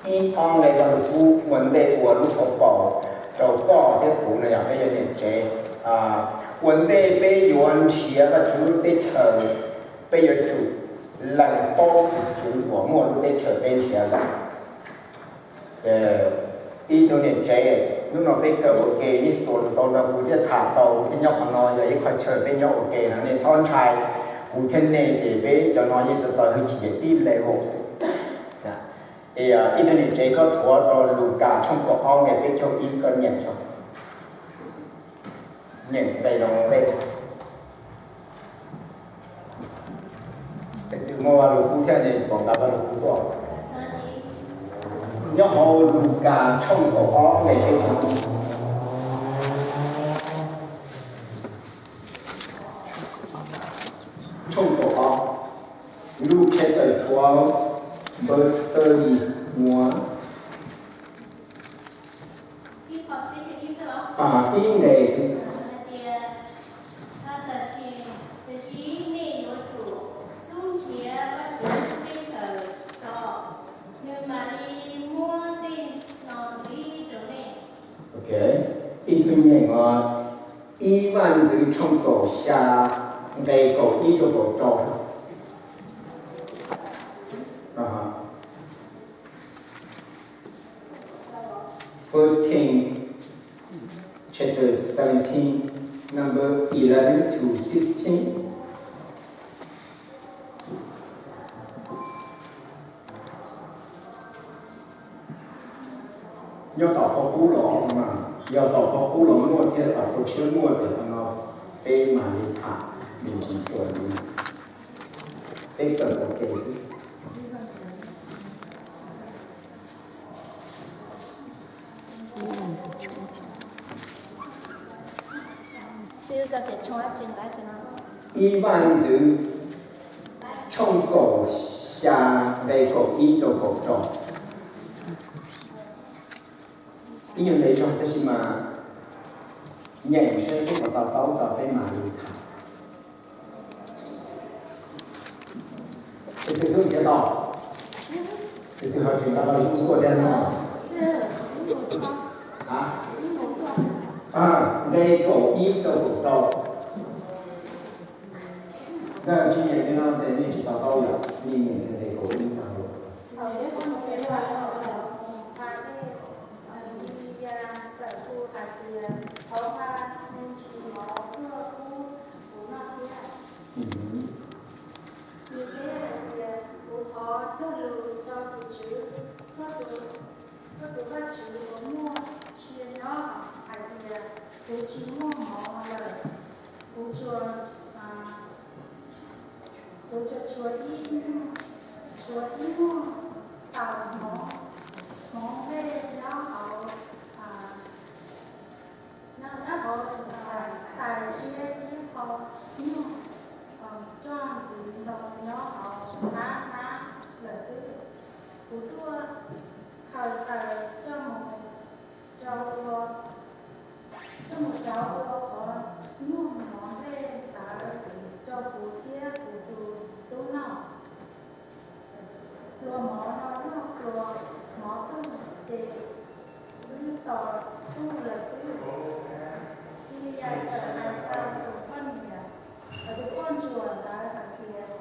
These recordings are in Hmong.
Ib ob nqe Vaj Lug Kub ua ntej ua lub hauv paus rau koj thiab kuv no yog peb cov niam tsev. Ua ntej peb yuav nrhiav Vajtswv lub teb chaws, peb yuav tsum lees paub tus Tswv uas muaj lub teb chaws peb nrhiav ntawd. Ib tug niam tsev, hnub no peb kawm ua ke, nej txuas lus tau nrog kuv thiaj tham tau, kuv thiaj nyob qhov no, yog ib qho chaw peb nyob ua ke no, nej txhob ntshai. Kuv thiab nej ces peb cov no yeej txawv txawv hwj chim tib level xwb. Ib tug niam tsev, koj thuav rau Lukas tshooj kaum ob nqe peb caug ib, koj nyeem saib. Nyeem nqe no nqe. Tus muaj Vaj Lug Kub thiab, nej pom nqa Vaj Lug Kub tuaj. Nyob hauv Lukas tshooj kaum ob nqe peb caug. Tshooj kaum ob, Luke chapter twelve, verse thirty-one. Ib nqe. Tiam sis nej yuav tsum xub nrhiav Vajtswv lub teb chaws tso, nws mam li muab tej no ntxiv rau nej. Ok, ib tug nyeem os, ib Vaj Ntxwv tshooj kaum xya nqe kaum ib rau kaum rau. First King chapter seventeen, number eleven to sixteen. Nyob tom qhov qub los mas, yog tom qhov qub los muaj thiab tom qhov tshiab muaj ces qhov no peb mam li tham me ntsis dua li. Peb kawm ua ke xwb. Ib Vaj Ntxwv tshooj kaum xya nqe kaum ib rau kaum rau. Ib nyuag ntev zog tab sis mas nyeem saib seb puas to taub tau peb mam li tham. Tus twg xub nrhiav tau? Tus twg ho tseem nqa Vaj Lug Kub tuaj thiab no? Nqe kaum ib rau kaum rau. Ntawd tsis nyeem li no ces nej tsis to taub yom, nej nyeem nqe kaum ib tag. Txawm kuv hais tias thov nqa me ntsis mov tuaj pub kuv noj thiab. Nws teb hais tias, kuv thov cog lus rau tus Tswv, koj tus, koj tus Vajtswv uas muaj sia nyob hais tias, kuv tsis muaj mov lawm, kuv tsuas, kuv tsuas tshuav ib, tshuav ib muag taus hmoov, hmoov nplej nyob hauv, nyob hauv tais thiab ib qho nyuag roj ntxiv ntoo nyob hauv hnab hnab lawm xwb. Kuv tuaj khaws taws coj mus rau ua, coj mus rauv ua qhov nyuag mov nplej ntawd rau kuv thiab kuv tus tub noj. Pluas mov no yog pluas mov tuj ces wb tos tuj lawm xwb. Iliyas txawm hais rau tus poj niam, tus poj ntsuam ntawd hais tias,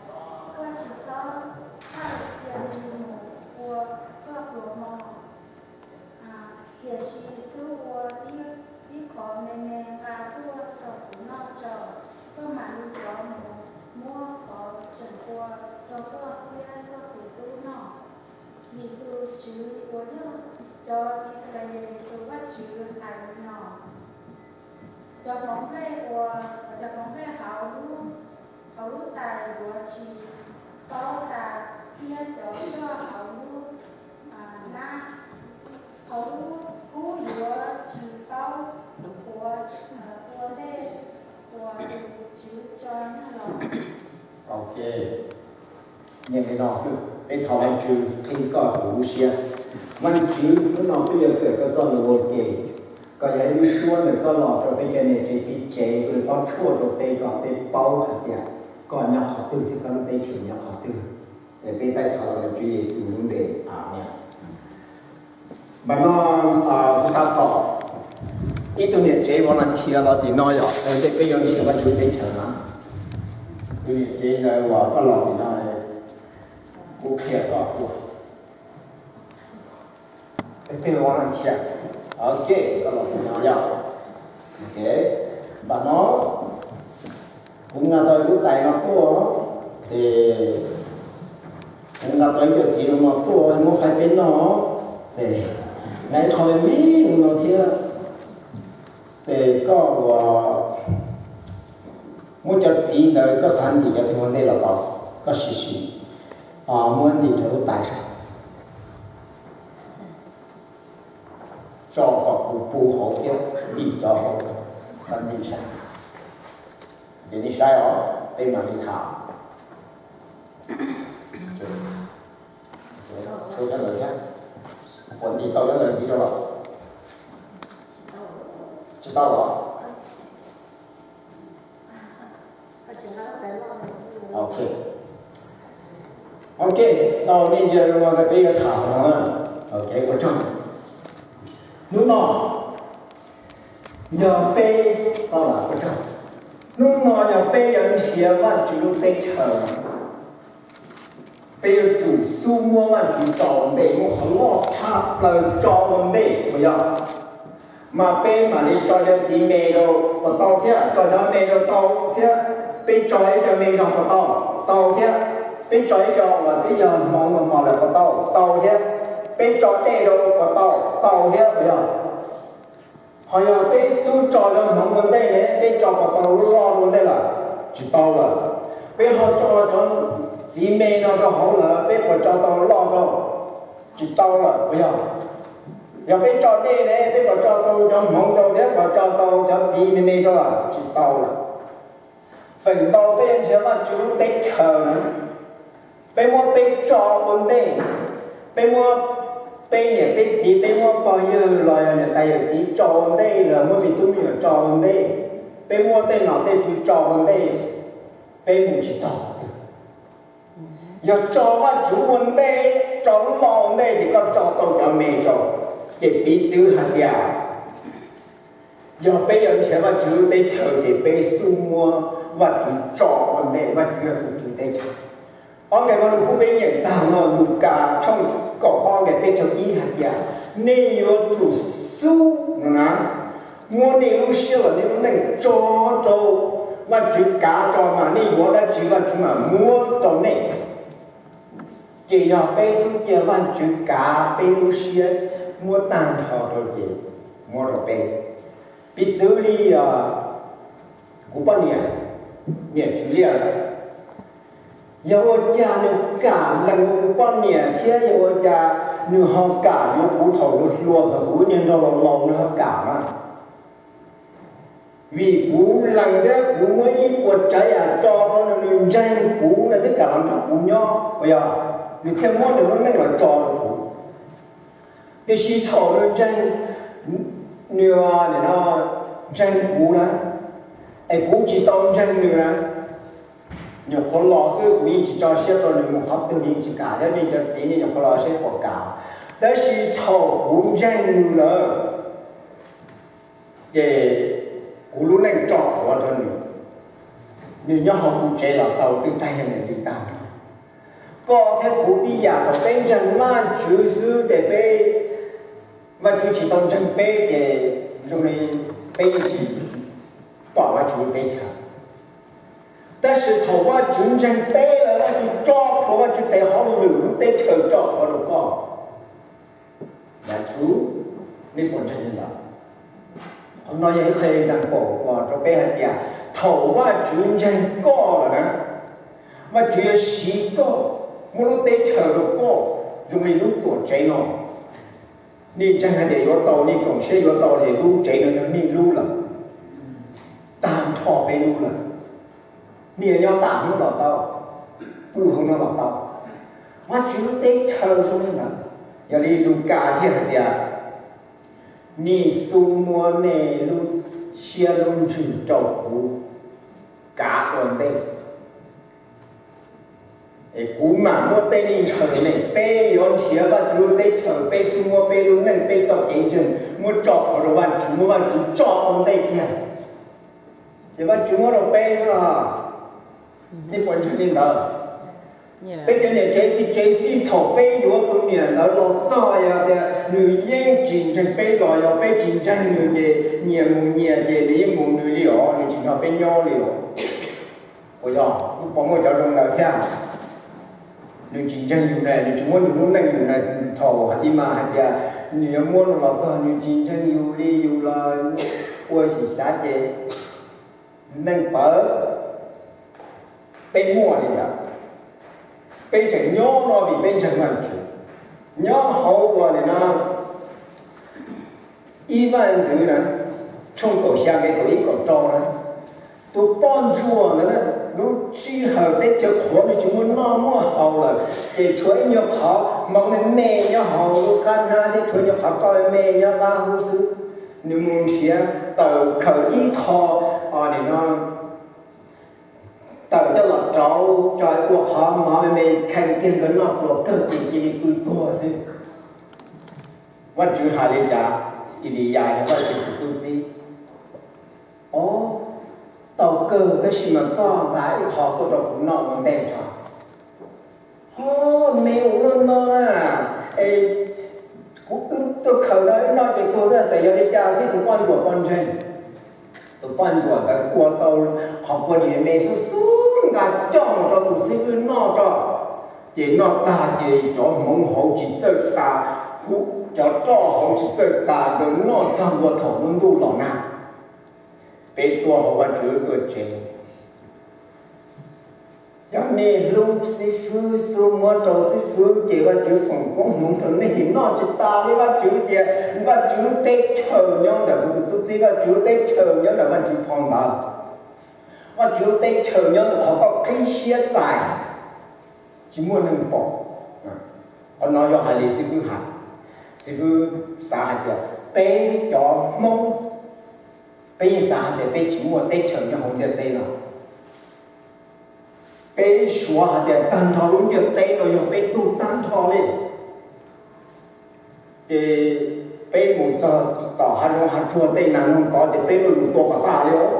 koj tsis txhob txhawj, cia li mus ua koj pluas mov, tiam sis xub ua ib qho me me nqa tuaj rau kuv noj tso, koj mam li rov mus muab qhov tseem ua rau koj thiab koj tus tub noj. Vim tus Tswv uas yog cov Yixalayees tus Vajtswv hais li no, cov hmoov nplej uas, cov hmoov nplej hauv lub, hauv lub tais yuav tsis paub tas, thiab cov roj hauv lub hnab, hauv lub kub yuav tsis paub qhuav ua ntej uas tus Tswv tso noj los. Ok, nyeem li no xwb, peb thov Vajtswv qhib koj kuv lub siab. Vajtswv, hnub no peb yuav kawm koj txoj lus ua ke, kom yog ib lub suab ntawm koj los rau peb cov niam tsev txiv tsev, koj li paub tshuaj rau peb kom peb paub hais tias koj nyob qhov twg thiab koj lub teb chaws nyob qhov twg. Es peb taij thov los ntawm Tswv Yexus lub npe, amees. Mas no kuv xav kom ib tug niam tsev volunteer los tim no yom, ntej peb yuav nrhiav Vajtswv teb chaws na. Tus niam tsev ntawd uas koj los tim no, kuv qhia koj ua. Tus volunteer, ok, koj los tim no yom. Ok, npam no kuv nqa tau ib lub tais no tuaj, ces kuv nqa tau ib co txiv no tuaj muab faib peb noj, ces nqa ib qho me me no thiab. Ces koj ua, muab cov txiv ntawd koj xav ntim cov twg ua ntej los tau, koj sim sim muab ntim rau lub tais, tso kom kuv pub hauv thiab ntim cov hauv, koj ntim saib. Ces nej saib os, peb mam li tham. Puas ntim tau cov ntawd ntxiv rau los? Tsis tau los? Ok, ok, tau nej ntsia no peb yuav tham no. Ok, ua tsaug. Hnub no yog peb, ua tsaug, hnub no yog peb yuav nrhiav Vajtswv lub teb chaws, peb yuav tsum xub muab Vajtswv tso ua ntej, muab qhov loj tshaj plaws tso ua ntej puas yog? Mas peb mam li tso cov txiv me rau puas tau thiab, tso cov me rau tau thiab, peb tso ib co me zog puas tau, tau thiab, peb tso ib co uas twb yog hmoov mos mos lawm puas tau, tau thiab, peb tso dej rau puas tau, tau thiab puas yog? Ho yog peb xub tso cov hmoov ua ntej ne, peb tso puas tau loj ua ntej lawm? Tsis tau lawm. Peb ho tso cov txiv me no rau hauv lawm, peb puas tso tau loj rau? Tsis tau lawm puas yog? Yog peb tso dej ne, peb puas tso tau cov hmoov rau thiab puas tso tau cov txiv me me rau lawm? Tsis tau lawm. Feem ntau peb yuav nrhiav Vajtswv lub teb chaws na, peb muab peb tso ua ntej, peb muab peb niam peb txiv, peb muab pog yawg los yog niam tais yawm txiv tso ua ntej, los muab me tub me nyuam tso ua ntej, peb muab tej nom tej tswv tso ua ntej, peb mus tsis txog. Yog tso Vajtswv ua ntej, tso lub loj ua ntej ces koj tso tau cov me rau. Ces piv txwv hais tias yog peb yuav nrhiav Vajtswv lub teb chaws ces peb xub muab Vajtswv tso ua ntej, Vajtswv yog tus tswv teb chaws. Ob nqe Vajluskub peb nyeem tag no, Lukas tshooj kaum ob nqe peb caug ib hais tias, nej yuav tsum xub no na, muab nej lub siab los nej lub neej tso rau Vajtswv kav tso mas nej yuav dab tsi Vajtswv mam muab rau nej. Ces yog peb xub cia Vajtswv kav peb lub siab, muab tag nrho rau ces muab rau peb. Piv txwv li kuv poj niam, niam Tswv Liaj, yog ua cas nws kam lees ua kuv poj niam thiab yog ua cas nws ho kam yuav kuv thaum hluas hluas thaum kuv niag nraug laus laus nws ho kam na. Vim kuv lees thiab kuv muab ib puas tsav yam tso rau nws, nws ntseeg kuv, nws thiaj kam los nrog kuv nyob, puas yog? Nws thiaj muab nws lub neej los tso rau kuv. Tiam sis thaum nws ntseeg, nws ntseeg kuv na, es kuv tsis tau ntseeg nws na, nyuam qhuav los xwb kuv yeej tsis tso siab rau nws mus qhov twg, nws yeej tsis kam, thiab nej cov txiv nej nyuam qhuav los seb puas kam. Tab sis thaum kuv ntseeg nws lawm, ces kuv lub neej tso plhuav rau nws. Nws nyob hauv kuv tsev los tau, twb tag yog nws li tag. Koj thiab kuv tib yam, thaum peb ntseeg Vajtswv xwb ces peb, Vajtswv tsis tau ntseeg peb ces zoo li peb yeej tsis pom Vajtswv teb chaws. Tab sis thaum Vajtswv ntseeg peb lawm, Vajtswv tso plhuav, Vajtswv tes hauj lwm lub teb chaws tso plhuav rau koj. Vajtswv, nej puas ntseeg li ntawd? Qhov no yog ib qho example rau peb hais tias thaum Vajtswv ntseeg koj lawm na, Vajtswv yuav siv koj, muab lub teb chaws rau koj zoo li lub tuam tsev no. Nej ntseeg hais tias yuav tau, nej koom siab yuav tau ces lub tsev no yog nej lub lawm, tag nrho peb lub lawm. Nej yuav nyob tas hnub los tau, pw hauv no los tau. Vajtswv lub teb chaws zoo li ntawd. Yog li Lukas thiaj hais tias, nej xub muab nej lub siab lub ntsws rau kuv kav ua ntej, es kuv mam muab tej nej ntshaw nej. Peb yuav nrhiav Vajtswv lub teb chaws, Peb xub muab peb lub neej, peb txoj kev ntseeg muab tso qhov rau Vajtswv, muab Vajtswv tso ua ntej kiag, ces Vajtswv muab rau peb xwb los. Nej puas ntseeg li ntawd? Peb cov niam tsev txiv tsev xij thaum peb yuav tus niam ntawd los txog, yog tias nws yeej tsis ntseeg peb los yog peb tsis ntseeg nws ces nyias mus nyias ces nws yeej mus nws li os, nws tsis nrog peb nyob li os. Puas yog? Puas muaj cov zoo ntawd thiab? Nws tsis ntseeg yus na, nws tsis muab nws lub neej yus na, thaum hais tias mas hais tias nws yuav muab no los txog nws tsis ntseeg yus li, yus los ua sim xav ces neej pawv. Peb muaj li ntawd, peb tseem nyob no vim peb ntseeg Vajtswv. Nyob hauv uas nim no Ib Vaj Ntxwv na, tshooj kaum xya nqe kaum ib kaum rau na, tus poj ntsuam ntawd na, lub sij hawm teb chaws qhuav nws tsis muaj noj muaj haus lawm, ces tshuav ib nyuag qhov hmoov me me nyob hauv lub qab hnab thiab tshuav nyuag qhov roj me me nyob qab hub xwb. Nws mus nrhiav tawm khaws ib qho, o, nim no tawm coj los rauv tso ua qhov mov me me kheev kiag nkawd noj pluas kawg ces cia li pw tuag xwb. Vaj Tswv hais li cas? Iliyas yog Vaj Tswv tus tub txib. O, tau kawg tab sis mas koj nqa ib qho tuaj rau kuv noj ua ntej tso. O, me ua luaj no na, es kuv twb tuaj khaws no ib noj ces tuag xwb, txawm yog li cas xwb tus poj ntsuam poj ntseeg. Tus poj ntsuam ntawd ua tau qhov kua nim me xub xub nqa coj mus rau tus xib fwb noj tso. Ces noj tag ces cov hmoov hauv tsis txawj tas, cov roj hauv tsis txawj tas, nkawd noj txog ua thaum lub ntuj los nag. Peb tuaj hauv Vaj Tswv tuaj tsev, yog nej hlub xib fwb xub muab rau xib fwb ces Vaj Tswv foom koob hmoov rau nej, noj tsis tas li. Vaj Tswv tias Vaj Tswv lub teb chaws nyob ntawm kuv tus tub txib, Vaj Tswv lub teb chaws nyob ntawm Vaj Tswv phau ntawv, Vaj Tswv lub teb chaws nyob ntawm qhov koj qhib siab txais, tsis muaj neeg pom. Qhov no yog hais li xib fwb hais, xib fwb xav hais tias peb cov Hmoob, peb yeej xav hais tias peb tsis muaj teb chaws nyob hauv ntiaj teb no. Peb suav hais tias tag nrho lub ntiaj teb no yog peb tug tag nrho li. Ces peb mus txog tom hav zoov hav tsuag tej nas noog tod ces peb luaj lus tua kom tag li os.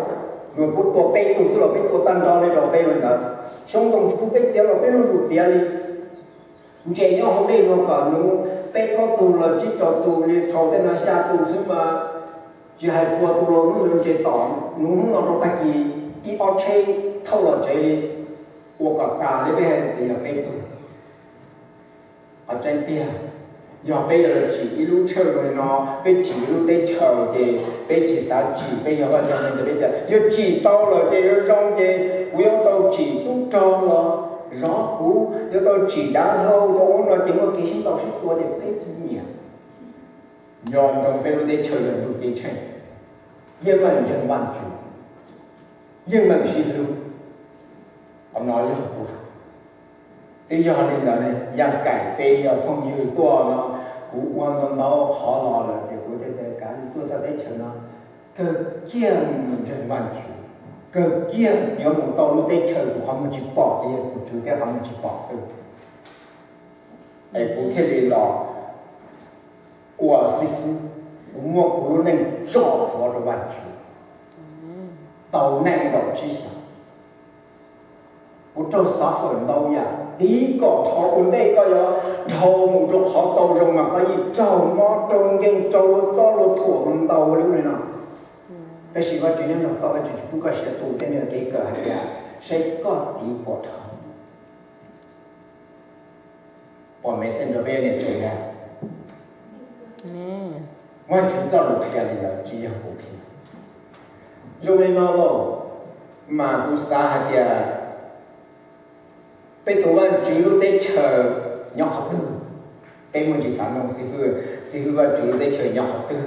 Nws pub tua peb tug xwb los peb tua tag nrho li rau peb li ntawd. Xyoob ntoo tsis pub peb txiav los peb luaj lus txiav li. Ntses nyob hauv dej no kom nuv peb plaub tug los tsib rau tus li, txhaum tej no xya tus xwb mas, tsis hais pua tus los nuv ntses tom nuv hnub no rau tag kis ib ob tsheb thauj los tsev li, ua kom tas li peb hais tias yog peb tug. Qhov tseeb tiag, yog peb yuav los tsim ib lub tshawj zoo li no, peb tsim ib lub teb chaws ces peb tsis xav tsim, peb yog Vaj Tswv neeg ces peb tias yog tsim tau lawm ces yuav zoo ces kuv yuav tau tsim tub rog los zov kuv, yuav tau tsim dav hlau rau ub no ces muaj kev sib ntaus sib tua ces peb tsis nyiam. Nco ntsoov peb lub teb chaws yog ntuj ceeb tsheej, yeej meem ntseeg Vaj Tswv, yeej meem sib hlub. Qhov no yog kuv hais. Twb yog li ntawd ne, yam kaim peb yog phooj ywg tuaj no, kuv ua ntau ntau qhov los lawm ces kuv thiaj tias kav liam tuaj txog teb chaws no, kawg kiag mus ntseeg Vaj Tswv, kawg kiag yuav mus tau lub teb chaws tus qhov muag tsis pom ces yog tus Tswv thiab qhov muag tsis pom xwb. Es kuv thiaj li los ua xib fwb, kuv muab kuv lub neej tso plhuav rau Vaj Tswv tau nees nkaum tsib xyoos. Kuv raug xav fawm ntau yam, tiv kom dhau ua ntej koj yuav dhau mus rau qhov tau zoo mas koj yeej raug mob raug nkeeg raug luag txob luag thuam mus ntau li ub li no. Tab sis Vaj Tswv nyob nrog koj, Vaj Tswv tsis pub koj siav tus thiab nws kev kawm hais tias saib koj tiv puas dhau. Pom Messenger peb niam tsev na, Vajtswv txoj lus qhia li ntawd tsis yog kuv qhia. Zoo li no lauj, mas kuv xav hais tias peb tus Vajtswv lub teb chaws nyob qhov twg? Peb muaj ntsis xav nug xib fwb, xib fwb, Vajtswv lub teb chaws nyob qhov twg?